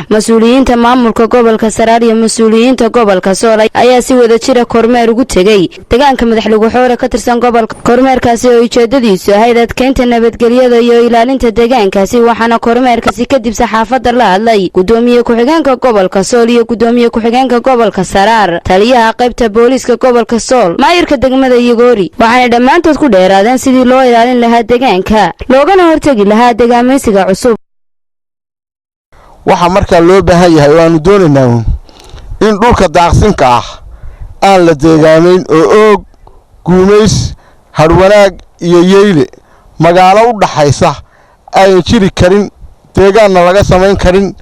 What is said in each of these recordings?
Mas-uuliyiinta maamulka gobolka Saraar iyo mas-uuliyiinta gobolka Sool ayaa si wada jira kormeer ugu tegey deegaanka Madaxlaguxoore ka tirsan gobolka. Kormeerkaasi oo ujeedadiisu ahayd adkeynta nabadgelyada iyo ilaalinta deegaankaasi. Waxaana kormeerkaasi kadib saxaafadda la hadlay gudoomiye ku-xigeenka gobolka Sool iyo gudoomiye ku-xigeenka gobolka Saraar, taliyaha qaybta booliiska gobolka Sool, maayirka degmada Yogoori. Waxaana dhammaantood ku dheeraadeen sidii loo ilaalin lahaa deegaanka, loogana hortegi lahaa deegaamaysiga cusub. Waxaa markaa loo baahan yahay oo aanu doonaynaa in dhulka daaqsinka ah aan la deegaamayn, oo Oog, Guumays, Hadhwanaag iyo Yeyle magaalo u dhaxaysa ayan jiri karin, deegaanna laga samayn karin.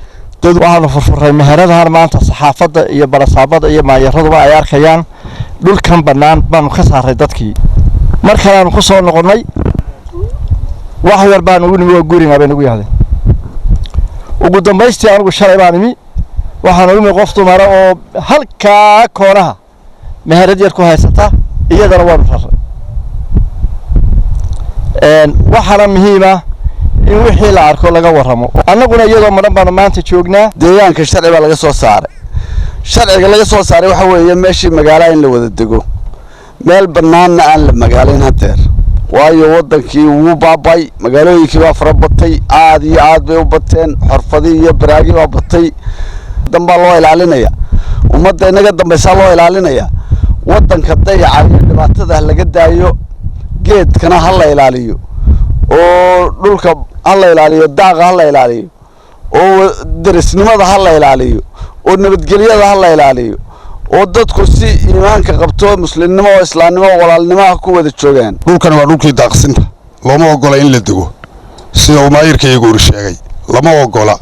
Waxaanu furfuray meheradahan maanta saxaafadda iyo barasaabada iyo maayaraduba ay arkayaan. Dhulkan bannaan baanu ka saaray dadkii. Mar kaleaanu ku soo noqonnay, wax yar baanu ugu nimi, waa guurinaa bay nagu yahdeen. Ugu dambaystii anigu shalay baan imi. Waxaan ugu imi qof dumara oo halkaa koonaha meherad yar ku haysata, iyadana waanu raray. Waxaana muhiima in wixii la arko laga warramo. Annaguna iyadoo madhan baanu maanta joognaa. Deegaanka sharci baa laga soo saaray. Sharciga laga soo saaray waxa weeye meeshii magaalaha in la wada dego, meel bannaanna aan la magaalayn haddeer, waayo waddankii wuu baabay, magaalooyinkii baa fara batay, aad iyo aad bay u bateen, xorfadii iyo baraagii baa batay. Dambaa loo ilaalinaya, ummadda inaga dambaysaa loo ilaalinaya. Waddanka dayaca iyo dhibaatada laga daayo, geedkana ha la ilaaliyo, oo dhulka ha la ilaaliyo, daaqa ha la ilaaliyo, oo derisnimada ha la ilaaliyo, oo nabadgelyada ha la ilaaliyo, oo dadku si iimaanka qabto, muslimnimo oo islaamnimo oo walaalnimo ah ku wada joogaan. Dhulkan waa dhulkii daaqsinta, looma ogola in la dego. Sida uu maayirka Yagoori sheegay, lama ogola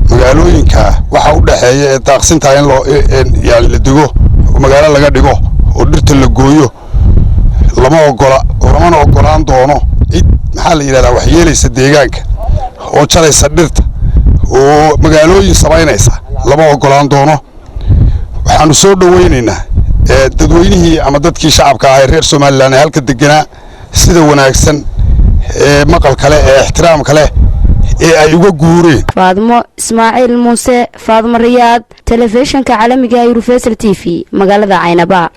magaalooyinka waxa u dhexeeya ee daaqsinta in loo yani la dego oo magaalo laga dhigo oo dhirta la gooyo, lama ogola, lamana ogolaan doono. Cid, maxaa la yidhahdaa, wax yeelaysa deegaanka oo jaraysa dhirta oo magaalooyin samaynaysa lama ogolaan doono. Waxaanu soo dhowaynaynaa dadweynihii ama dadkii shacabka ah ee reer Somaliland ee halka deganaa sida wanaagsan ee maqalka leh ee ixtiraamka leh ee ay uga guureen. Faadmo Ismaaciil Muuse, Faadmo Riyaad, telefishinka caalamiga Universal TV, magaalada Caynaba.